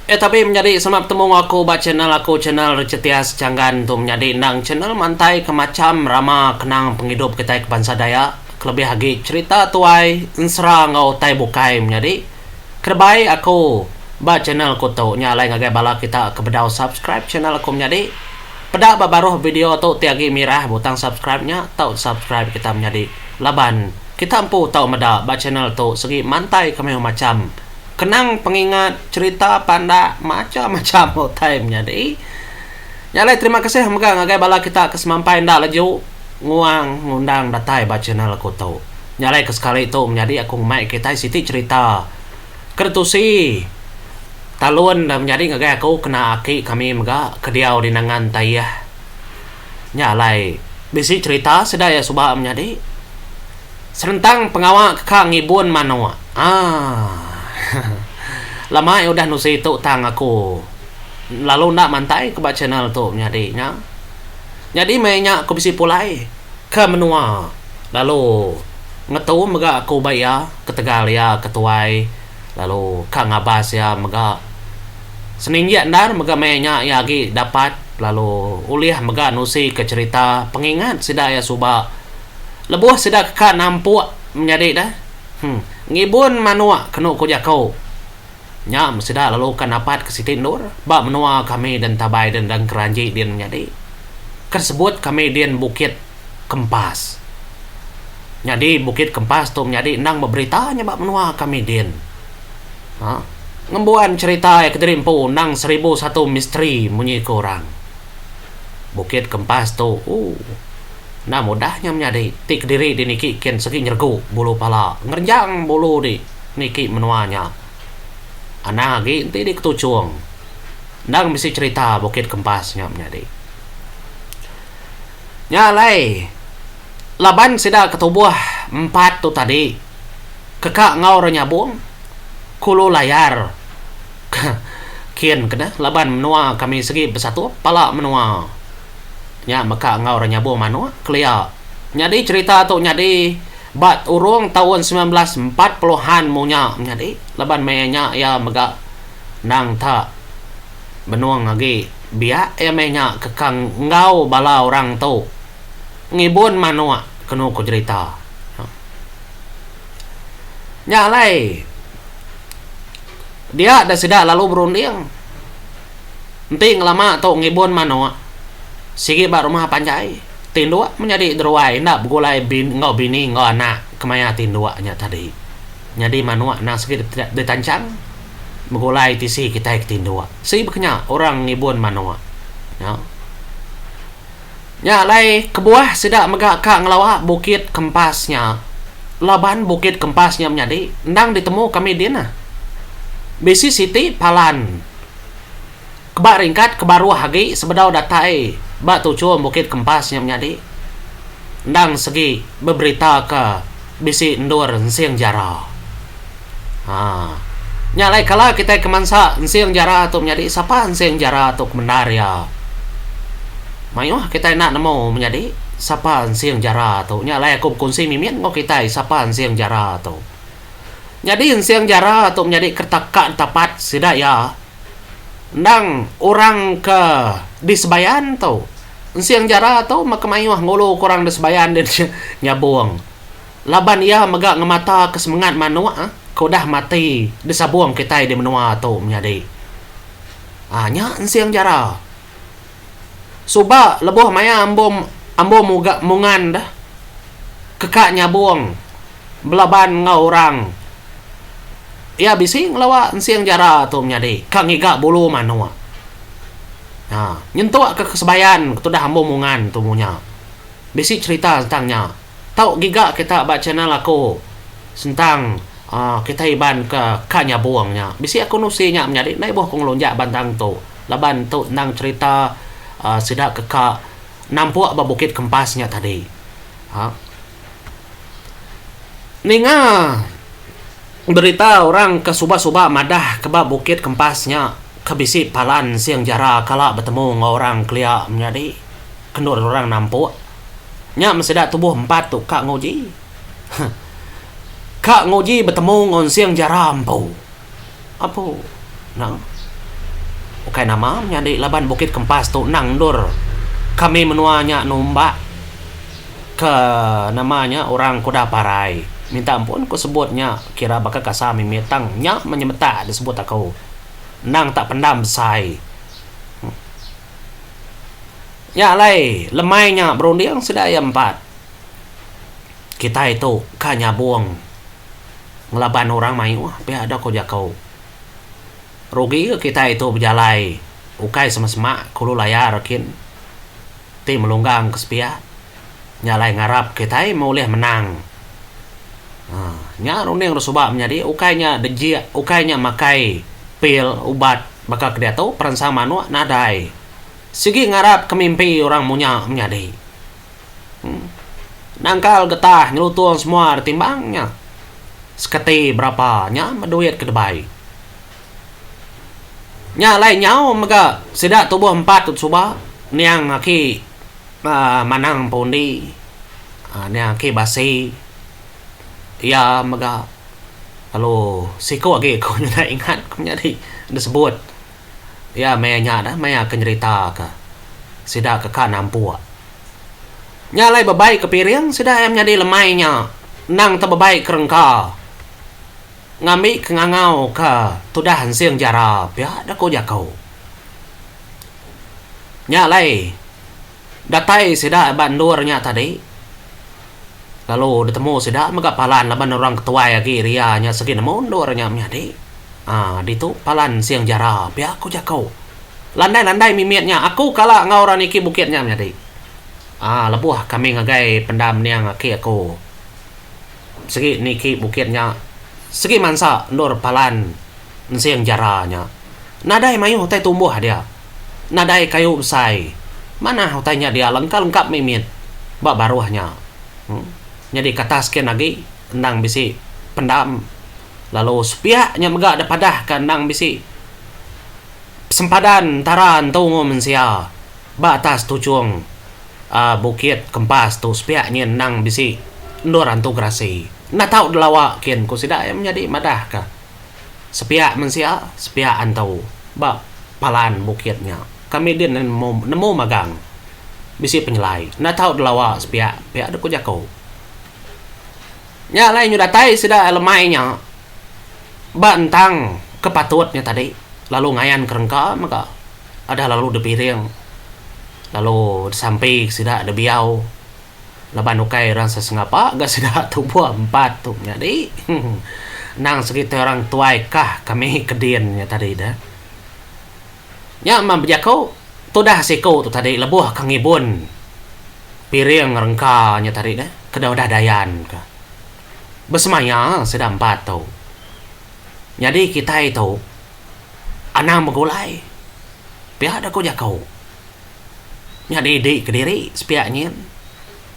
Eh tabi menyadi selamat betemu enggau aku ba channel aku channel Richard Changgan tu menyadi endang channel mantai ke macham rama kenang pengidup kitai ke bansa Dayak kelebih agi cherita tuai ensera enggau utai bukai menyadi kerebai aku ba channel ku tu nya alai ngagai bala kita ke bedau subscribe channel aku menyadi peda ba baruh video tu ti agi mirah butang subscribe nya tau subscribe kita menyadi laban kita empu tau meda ba channel tu segi mantai ke mayuh macham Kenang pengingat, cherita pandak, macham-macham utai menyadi. Nya alai terima kasih mega ngagai bala kita ke semampai enda leju nguang ngundang datai ba channel aku tu. Nya alai ke sekali tu menyadi aku ngemai kitai siti cherita ke ditusi talun da menyadi ngagai aku kena aki kami mega ke diau di Nangan Taih. Nya alai bisi cherita sida iya suba menyadi. Serentang pengawa ke ka ngibun manuk. Aaa. Lama iya udah nusi tu tang aku lalu enda mantai ke ba channel tu menyadi nya. Nyadi meh nya aku bisi pulai ke menua lalu ngetu mega aku ba iya ketegal iya ke tuai lalu ka ngabas iya mega. Seninjik endar mega meh nya iya agi dapat lalu ulih mega nusi ke cherita pengingat sida iya suba. Lebuh sida ke ka nampuk menyadi deh. Huh. Ngibun manuk kenu ku jaku. Nya meh sida lalu ka napat ke siti endur ba menua kami den Tabai den Dang Keranji din menyadi. Ke sebut kami din Bukit Kempas. Nyadi Bukit Kempas tu menyadi endang beberita nya ba menua kami din. Ha. Ngembuan cherita iya kediri empu endang 1001 misteri munyi ku orang. Bukit Kempas tu ooh. Enda mudah nya menyadi ti kediri di niki kin segi nyeregu bulu pala ngerenjang bulu di niki menua nya. Anang agi enti di ketuchung. Endang bisi cherita Bukit Kempas nya menyadi. Nya alai laban sida ketubuh empat tu tadi keka enggau orang nyabung kulu layar kin ke deh laban menua kami segi besatup pala menua. Nya mega enggau orang nyabung manuk kelia. Nyadi cherita tu nyadi ba urung taun 1940-an munya menyadi laban maya nya iya mega endang ta benung agi biak iya meh nya kekang enggau bala orang tu ngibun manuk kenu ku jerita. Nya alai dia da sida lalu berunding. Enti ngelama tu ngibun manuk sigi ba rumah panjai tinduk menyadi deruai enda begulai enggau bini enggau anak kemaya tinduk nya tadi. Nyadi manuk endang sigi ditanchang begulai tisi kitai ke tinduk. Sigi baka nya orang ngibun manuk. Nya. Nya alai kebuah sida mega ka ngelawa Bukit Kempas nya laban Bukit Kempas nya menyadi endang ditemu kami din. Bisi siti palan. Keba ringkat ke baruh agi sebedau datai ba tuchum Bukit Kempas nya menyadi endang segi beberitaka bisi endur ensing jara. Haa. Nya alai kala kitai ke mansa ensing jara tu menyadi sapa ensing jara tu ke bendar iya. Mayuh kitai enda nemu menyadi sapa ensing jara tu. Nya alai aku bekunsi mimit enggau kitai sapa ensing jara tu. Nyadi ensing jara tu menyadi kereta ka ditapat sida iya endang orang ke di sebayan tu. Ensing jara tu meh ke mayuh ngulu ke orang di sebayan din nyabung. Laban iya mega ngemata ke semengat manuk ke udah mati disabung kitai di menua tu menyadi. Aa nya ensing jara. Suba lebuh maya ambo ambo muga mungan deh ke ka nyabung belaban enggau orang iya bisi ngelawa ensing jara tu menyadi ka ngiga bulu manuk. Ha nyentuk ke kesebayan ke tudah ambo mungan tu munya. Bisi cherita sentang nya. Tau giga kita ba channel aku sentang uhh kitai Iban ke ka nyabung nya. Bisi aku nusi nya menyadi enda ibuh ku ngelunjak bantang tu laban tu endang cherita uhh sida ke ka nampuk ba Bukit Kempas nya tadi. Ha. Ninga berita orang ke suba-suba madah ke ba Bukit Kempas nya ke bisi palan Sing Jara kala betemu enggau orang kelia menyadi kendur orang nampuk. Nya meh sida tubuh empat tu ka nguji. Huh. Ka nguji betemu enggau Sing Jara empu. Apu. Nah. Ukai nama menyadi laban Bukit Kempas tu endang endur kami menua nya numbak ke nama nya orang ke udah parai. Minta ampun ku sebut nya kira baka kasar mimit tang nya menyemetak disebut aku. Endang tak pendam besai. Nya alai lemai nya berunding sida iya empat. Kitai tu ka nyabung ngelaban orang mayuh pia deh ku jaku. Rugi ke kitai tu bejalai ukai sema-sema ke ulu layar kin ti melunggang ke sepiak nya alai ngarap kitai meh ulih menang. Aaa nya runding re suba menyadi ukai nya dejik ukai nya makai pil ubat baka ke diatu peransang manuk nadai. Sigi ngarap ke mimpi orang munya menyadi. Uhh nangkal getah nyelutung semua ditimbang nya. Seketi berapa nya meh duit ke debai. Nya alai nyau mega sida tubuh empat tu suba niang aki uhh manang pundi uhh niang aki basi iya mega lalu siku agi ku nyadi ingat ku nyadi disebut. Iya maya nya dah maya ke nyerita ka sida ke ka nampuk. Nya alai bebai ke piring sida iya menyadi lemai nya endang te bebai ke rengka ngambi ke ngangau ka tudah ensing jara pia da ko jaku. Nya alai datai sida ba endur nya tadi lalu ditemu sida mega palan laban orang ketuai agi ria nya segi nemu endur nya menyadi. Aa ditu palan ensing jara pia ko jaku. Landai-landai mimit nya aku kala enggau orang niki bukit nya menyadi. Aa lebuh kami ngagai pendam niang aki aku sigi niki bukit nya sigi mansa endur palan ensing jara nya. Nadai mayuh utai tumbuh dia. Nadai kayu besai. Manah utai nya dia lengka-lengkap mimit ba baruh nya. Nyadi ke atas kin agi endang bisi pendam lalu sepiak nya mega dipadahka endang bisi. Sempadan entara entu enggau mensia ba atas tuchung Bukit Kempas tu sepiak nyin endang bisi endur antu gerasi. Enda tau delawa kin ku sida iya menyadi madahka sepiak mensia sepiak antu ba palan bukit nya. Kami din nemu nemu magang bisi penyelai enda tau delawa sepiak pia deh ku jaku. Nya alai nyu datai sida lemai nya. Ba entang ke patut nya tadi lalu ngayan ke rengka mega adah lalu dipiring lalu disampi sida dibiau laban ukai orang sesengapa ga sida tubuh empat tu nyadi endang segi ti orang tuai kah kami ke din nya tadi deh. Nya mah bejaku tudah siku tu tadi lebuh ke ngibun piring rengka nya tadi deh ke udah dayan ka. Besemaya sida empat tu. Nyadi kitai tu anang begulai pia deh ku jaku. Nyadi di kediri sepiak nyin,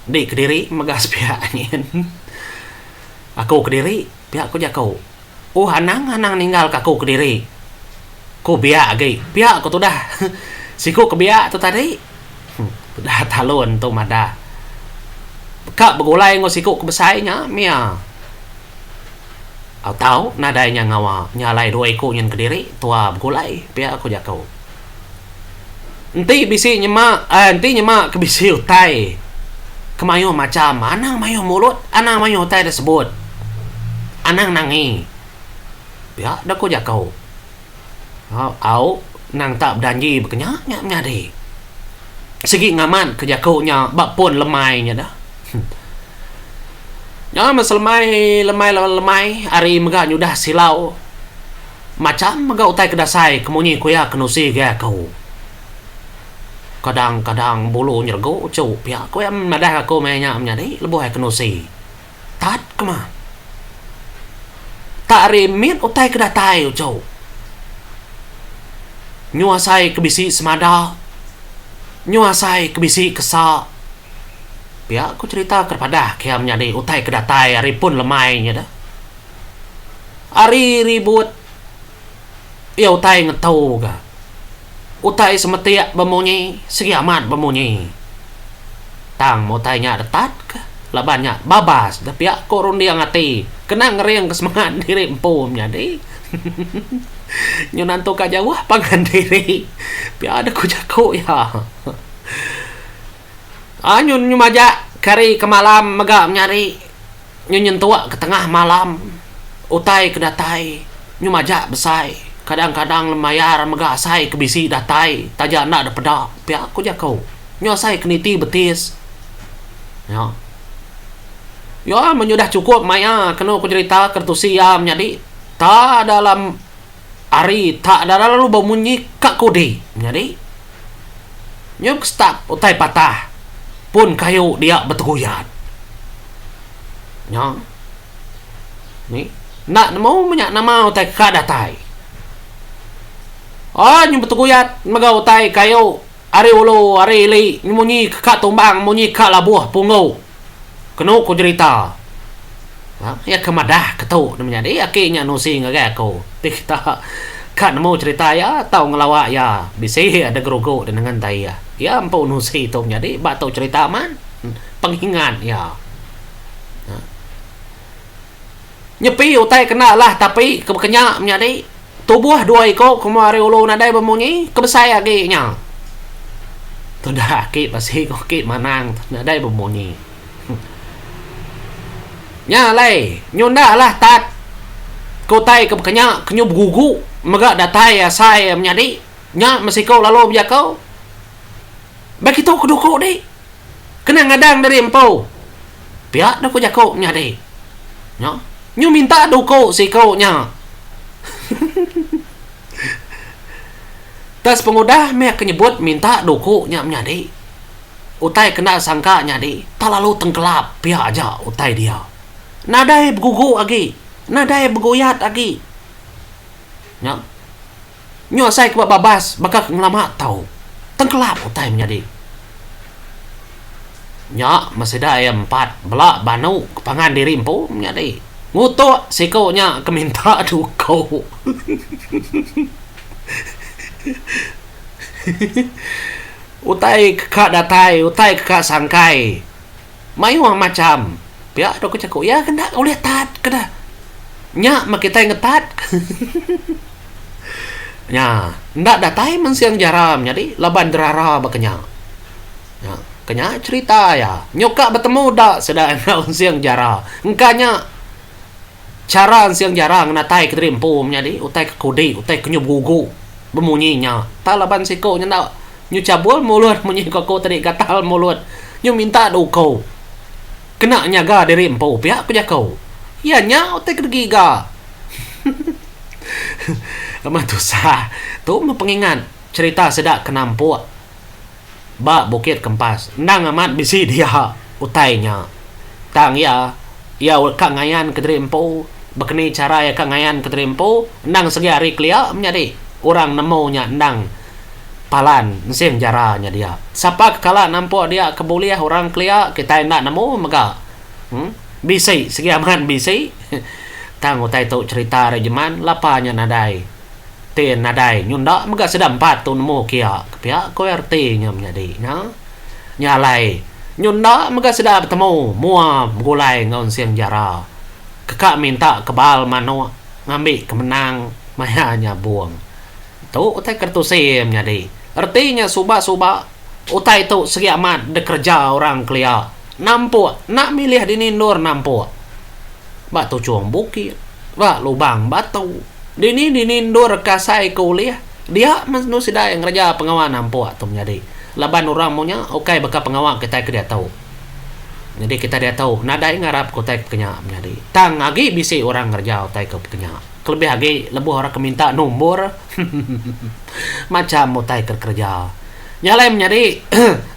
di kediri mega sepiak nyin. Aku kediri pia ku jaku. Oh anang anang ninggal ka aku kediri. Ku biak agi pia ku tudah siku ke biak tu tadi. Tudah talun tu madah. Ka begulai enggau siku ke besai nya mia. Au tau nadai nya ngawa nya alai dua iku nyin kediri tua begulai pia ku jaku. Enti bisi nyema uhh enti nyema ke bisi utai ke mayuh macham anang mayuh mulut anang mayuh utai da sebut. Anang nangi. Pia da ku jaku. Au nang tak bedanji baka nya nya menyadi. Sigi ngamat ke jaku nya ba pun lemai nya dah. Nya meh selemai lemai lemai hari mega nyudah silau macham mega utai ke dasai ke munyi ku iya ke nusi gai aku. Kadang kadang bulu nyeregu chu pia ku iya madah aku meh nya menyadi lebuh iya ke nusi. Tat ke mah. Tak ari mit utai ke datai uchu. Nyu asai ke bisi semada nyu asai ke bisi kesa. Pia ku cherita ke padah ke iya menyadi utai ke datai ari pun lemai nya deh. Ari ribut iya utai ngetu ga. Utai semetik bemunyi sigi amat bemunyi. Tang utai nya detat ke laban nya babas deh pia ku runding ati kena ngering ke semangat diri empu menyadi. Nyu nantu ka jauh pangan diri. Pia deh ku jaku iya. Aa nyu nyu majak ke hari ke malam mega menyadi nyu nyentuk ke tengah malam utai ke datai nyu majak besai kadang-kadang lemayar mega asai ke bisi datai taja enda deh peda pia ku jaku. Nyu asai ke niti betis. Nya. Iya menyudah chukup maya kenu ku jerita ke tusi iya menyadi ta dalam ari ta dalam lalu bemunyi ka kudi menyadi nyuk start utai patah pun kayu dia beteguyat. Nya ni enda nemu menya nama utai ka datai. Oh nyu beteguyat mega utai kayu. Ari ulu, ari ili, munyi ke ka tumbang, munyi ka labuh punggu. Kenu ku jerita. Ha, iya ke madah ke tu ne menyadi aki nya nusi ngagai aku. Ti kita ka nemu cherita iya tau ngelawa iya bisi ada gerugu da nengan tai iya. Iya empu nusi tu menyadi ba tu cherita amat pengingat iya. Ha. Nyepi utai kena lah tapi ke bekenya menyadi tubuh dua iko kuma ari ulu nadai bemunyi ke besai agi nya. Tudah aki basi ko aki manang nadai bemunyi. Nya alai nyunda lah tat ke utai ke bekenya ke nyu begugu mega datai asai menyadi nya mesiko lalu bejako. Ba kitu ke duku di. Kena ngadang diri empu. Pia deh ku jaku menyadi. Nya. Nyu minta duku siku nya. Tang sepengudah meh ke nyebut minta duku nya menyadi. Utai ke enda sangka nyadi tak lalu tengkelap pia aja utai dia. Nadai begugu agi. Nadai beguyat agi. Nya. Nyu asai ke ba babas baka ke ngelama tau. Tengkelap utai menyadi. Nya meh sida iya empat bela banu ke pangan diri empu menyadi. Ngutuk siku nya ke minta duku. Utai ke ka datai, utai ke ka sangkai. Mayuh macham. Pia dok ku jaku iya ke enda ulih tat ke dah. Nya meh kitai ngetat. Nya enda datai mensiang jara menyadi laban derara ba kenya. Nya kenya cherita iya. Nyuka betemu da sida enggau ensiang jara. Engka nya chara ensiang jara ngenatai kediri empu menyadi utai ke kudi utai ke nyu begugu bemunyi nya. Tang laban siku nya enda nyu chabul mulut munyi ko aku tadi gatal mulut nyu minta duku. Kena nyaga diri empu pia ku jaku. Iya nya utai ke digiga. Amat tusah. Tu meh pengingat cherita sida ke nampuk ba Bukit Kempas. Endang amat bisi dia utai nya. Tang iya, iya ka ngayan ke diri empu. Bekeni chara iya ka ngayan ke diri empu, endang segi ari kelia menyadi orang nemu nya endang Palan ensing jara nya dia. Sapa ke kala nampuk dia ke bulih orang kelia kitai enda nemu mega. Em bisi sigi amat bisi. Tang utai tu cherita ari jeman lapa nya nadai. Ti nadai nyunda mega sida empat tu nemu kia ke pia ko reti nya menyadi nya. Nya alai nyunda mega sida betemu mua begulai enggau ensing jara ke ka minta kebal manuk ngambi ke menang maya nyabung. Tu utai ke ditusi menyadi. Reti nya suba-suba utai tu sigi amat dikereja orang kelia. Nampuk enda milih dini endur nampuk. Ba tuchung bukit, ba lubang batu, dini-dini endur ke asai ke ulih dia meh endur sida ngereja pengawa nampuk tu menyadi. Laban orang munya ukai baka pengawa kitai ke diatu. Nyadi kitai diatu nadai ngarap ke utai ke pekenya menyadi. Tang agi bisi orang ngereja utai ke pekenya. Kelebih agi lebuh orang ke minta nombor macham utai ke kereja. Nya alai menyadi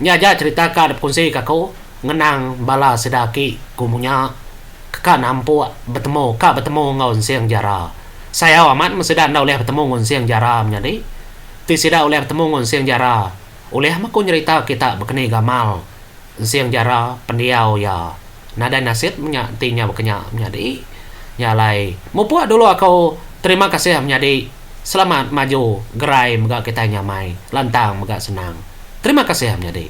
nya aja cherita ka dipekunsi ka aku ngenang bala sida aki ku munya ke ka nampuk betemu ka betemu enggau ensing jara. Sayau amat men sida enda ulih betemu enggau ensing jara menyadi. Ti sida ulih betemu enggau ensing jara ulih meh ku nyerita kita bekeni gamal ensing jara pendiau iya. Nadai nasit menya enti nya baka nya menyadi. Nya alai mupuk dulu aku terima kasih menyadi selamat maju gerai mega kitai nyamai lantang mega senang. Terima kasih menyadi.